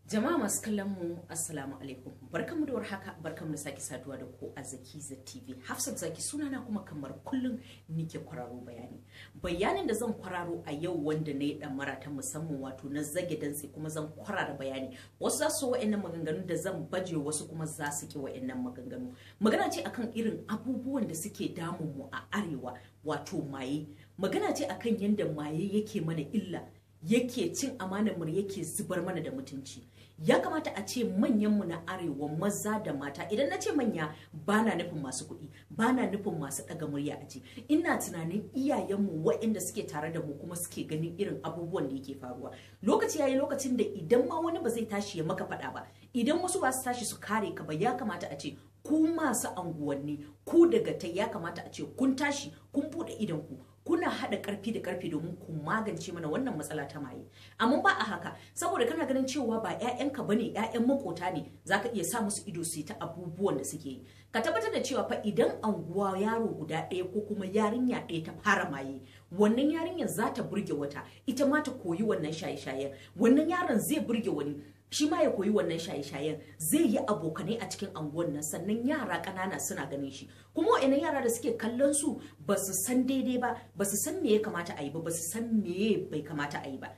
Jama'a masu kallon mu, Assalamu alaikum. Barkanmu da warhaka, barkanmu da sake saduwa da ku a Zakiza TV. Hafsat Zaki sunana, kuma kamar kullum nike kwararo bayani. Bayanin da zan kwararo a yau, wanda na yi ɗamara ta musamman, wato na zage dantse kuma zan kwarara bayani. Wasu za su wa'annan maganganu da zan baje, wasu kuma za su ki wa'annan maganganu. Magana ce akan irin abubuwan da suke damun mu a arewa, wato maye. Magana ce akan yadda maye yake mana illa, yake cin amanar mu, yake zubar mana da mutunci. Ya kamata a ce manyanmu na arewa, maza da mata, idan na ce manya ba na nufin masu kuɗi, ba na nufin masu ɗaga murya a ji, ina tunanin iyayenmu waɗanda suke tare da mu kuma suke ganin irin abubuwan da yake faruwa. Lokaci yayi lokacin da idan ma wani ba zai tashi ya maka faɗa ba, idan wasu ba su tashi su kare ka ba, ya kamata a ce ku masu anguwanni, ku daga ta, ya kamata a ce kun tashi kun buɗe idon ku, kuna haɗa ƙarfi da ƙarfi domin ku magance mana wannan matsala ta maye. Amma ba a haka, saboda kana ganin cewa ba 'ya'yanka bane, 'ya'yan makota ne, zaka iya sa musu ido su yi ta abubuwan da suke yi. Ka tabbatar da cewa fa idan anguwa yaro guda ɗaya ko kuma yarinya ɗaya ta fara maye, wannan yarinyar za ta burge wata, ita ma ta koyi wannan shaye-shayen. Wannan yaron zai burge wani, shi ma ya koyi wannan shaye-shayen, zai yi abokanai a cikin anguwan nan. Sannan yara ƙanana suna ganin shi, kuma wa'annan yara da suke kallon su ba su san daidai ba, ba su san me ya kamata a yi ba, ba su san me bai kamata a yi ba.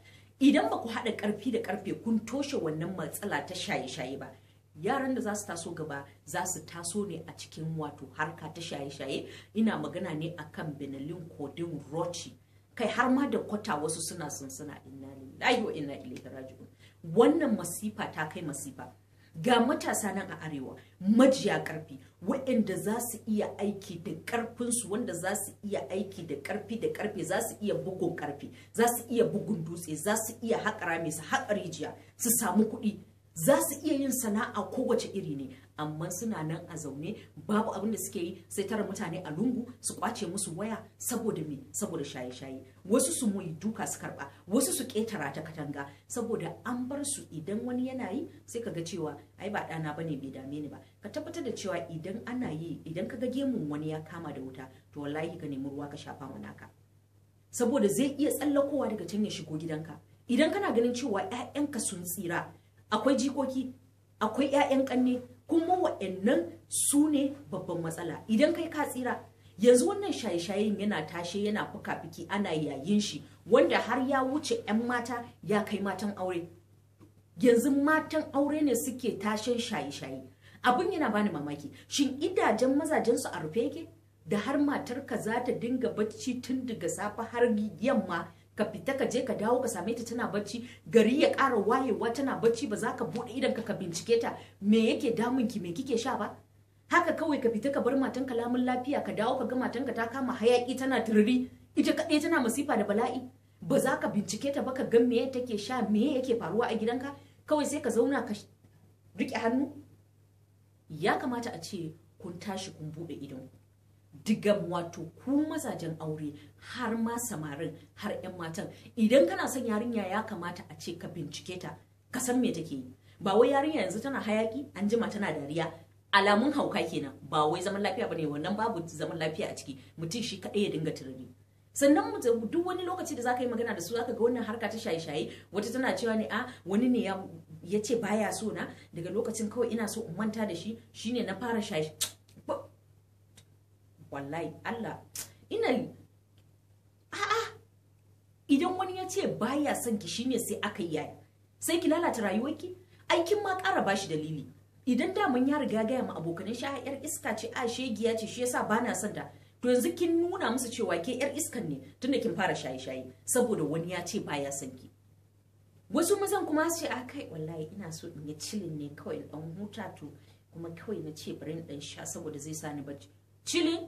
Idan ba ku haɗa ƙarfi da ƙarfe kun toshe wannan matsala ta shaye-shaye ba, yaran da za su taso gaba za su taso ne a cikin wato harka ta shaye-shaye. Ina magana ne akan Benylin, codeine, rochi, kai har ma da kwata wasu suna sunsuna. Inna lillahi wa inna ilaihi raji'un. Wannan masifa ta kai masifa. Ga matasa nan a arewa majiya karfi, waɗanda za su iya aiki da karfinsu, wanda za su iya aiki da karfi da karfe, za su iya bugun karfi, za su iya bugun dutse, za su iya haƙa rami, su haƙa rijiya su samu kuɗi, za su iya yin sana'a kowace iri ne, amma suna nan a zaune babu abin da suke yi sai tara mutane a lungu su kwace musu waya. Saboda me? Saboda shaye-shaye. Wasu su muyi duka su karba, wasu su ketara ta katanga, saboda an bar su. Idan wani yana yi sai ka ga cewa ai ba ɗana bane, bai dame ni ba. Ka tabbatar da cewa idan ana yi, idan ka ga gemun wani ya kama da wuta, to wallahi ka nemi ruwa ka shafa mana ka, saboda zai iya tsallakowa daga can ya shigo gidanka. Idan kana ganin cewa 'ya'yanka sun tsira, akwai jikoki, akwai 'ya'yan kanne, kuma wa'annan su ne babban matsala. Idan kai ka tsira, yanzu wannan shaye-shayen yana tashe, yana fuka-fiki, ana yayin shi, wanda har ya wuce 'yan mata ya kai matan aure. Yanzu matan aure ne suke tashen shaye-shaye. Abin yana bani mamaki. Shin idajen mazajensu a rufe yake da har matarka za ta dinga bacci tun daga safe har yamma? Ka fita ka je ka dawo ka same ta tana bacci, gari ya ƙara wayewa tana bacci, ba za ka buɗe idan ka bincike ta me yake damun ki, me kike sha ba? Haka kawai ka fita ka bar matanka lamun lafiya, ka dawo ka ga matanka ta kama hayaki tana tururi ita kaɗai, tana masifa da bala'i, ba za ka bincike ta ba ka ga me take sha, me yake faruwa a gidanka? Kawai sai ka zauna ka riƙe hannu. Ya kamata a ce kun tashi kun buɗe idon ku, diga wato ku mazajen aure, har ma samarin, har 'yan matan. Idan kana son yarinya, ya kamata a ce ka bincike ta, ka san me take yi. Ba wai yarinya yanzu tana hayaki, an jima tana dariya, alamun hauka kenan, ba wai zaman lafiya bane wannan, babu zaman lafiya a ciki. Mutum shi kaɗai ya dinga tururi. Sannan duk wani lokaci da zaka yi magana da su, zaka ga wannan harka ta shaye-shaye, wata tana cewa ne a wani ne ya ce baya so na, daga lokacin kawai ina so in manta da shi, shine na fara shaye. Wallahi Allah ina a'a, idan wani ya ce baya son ki shine sai aka yi yaya, sai ki lalata rayuwarki? Aikin ma ƙara bashi dalili. Idan daman ya riga gaya ma abokanan shi a yar iska ce, a shegiya ce, shi yasa bana son ta, to yanzu kin nuna musu cewa ke yar iskan ne tunda kin fara shaye-shaye saboda wani ya ce baya son ki. Wasu mazan kuma su ce a kai wallahi ina so in yi chilling ne kawai, in dan huta, to kuma kawai na ce bari in dan sha saboda zai sa ni bacci. Chilling?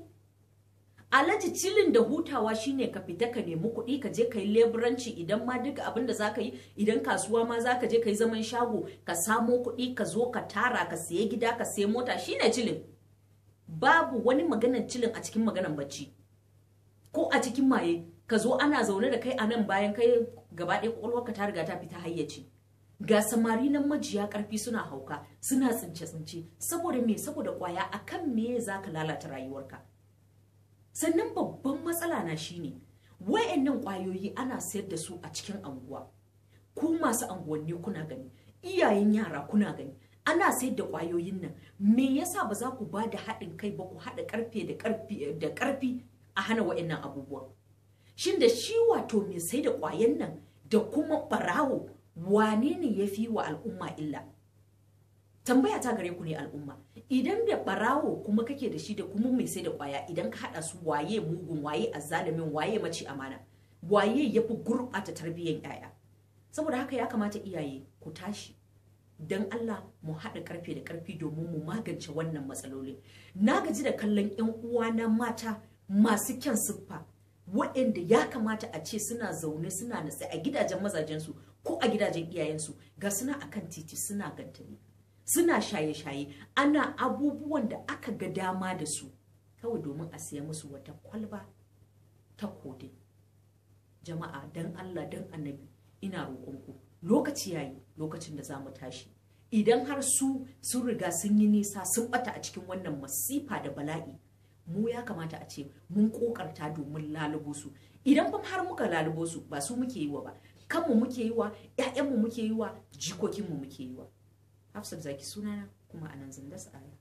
Alhaji, chilling da hutawa shine ka fita ka nemi kuɗi, ka je ka yi leburanci, idan ma duk abin da zaka yi, idan kasuwa ma zaka je ka yi zaman shago, ka samo kuɗi ka zo ka tara, ka siya gida, ka siya mota, shine chilling. Babu wani maganan chilling a cikin maganan bacci ko a cikin maye, ka zo ana zaune da kai a nan bayan kai gaba ɗaya kwakwalwarka ta riga ta fita hayyaci. Ga samari nan majiya karfi suna hauka, suna tsince-tsince. Saboda me? Saboda kwaya. Akan me zaka lalata rayuwarka? Sannan babban matsala na shine wayannan kwayoyi ana sayar da su a cikin anguwa. Ku masu anguwanni kuna gani. Iyayen yara kuna gani ana sayar da ƙwayoyin nan, me yasa ba za ku ba da haɗin kai ba, ku haɗa ƙarfe da ƙarfi a hana wa'annan abubuwan? Shin da shi wato mai sai da ƙwayan nan da kuma ɓarawo, wane ne ya fi wa al'umma illa? Tambaya ta gare ku ne al'umma. Idan da ɓarawo kuma kake da shi da kuma mai sai da ƙwaya, idan ka haɗa su, waye mugun, waye azzalumin, waye maci amana, waye ya fi gurɓata tarbiyyar 'ya'ya? Saboda haka ya kamata iyaye ku tashi, don Allah mu haɗa ƙarfe da ƙarfi domin mu magance wannan matsalolin. Na gaji da kallon 'yan uwana mata masu kyan siffa, waɗanda ya kamata a ce suna zaune suna natse a gidajen mazajensu ko a gidajen iyayensu, ga suna akan titi suna gantali, suna shaye-shaye, ana abubuwan da aka ga dama da su, kawai domin a siya musu wata kwalba ta kodin. Jama'a, don Allah, don Annabi, ina roƙonku, lokaci yayi, lokacin da za mu tashi. Idan har su sun riga sun yi nisa, sun bata a cikin wannan masifa da bala'i, mu ya kamata a ce mun kokarta domin lalubo su. Idan fa har muka lalubo su, ba su muke yi wa ba, kanmu muke yi wa, ƴaƴanmu muke yi wa, jikokinmu muke yi wa. Hafsat Zaki sunana, kuma anan zan dasa aya.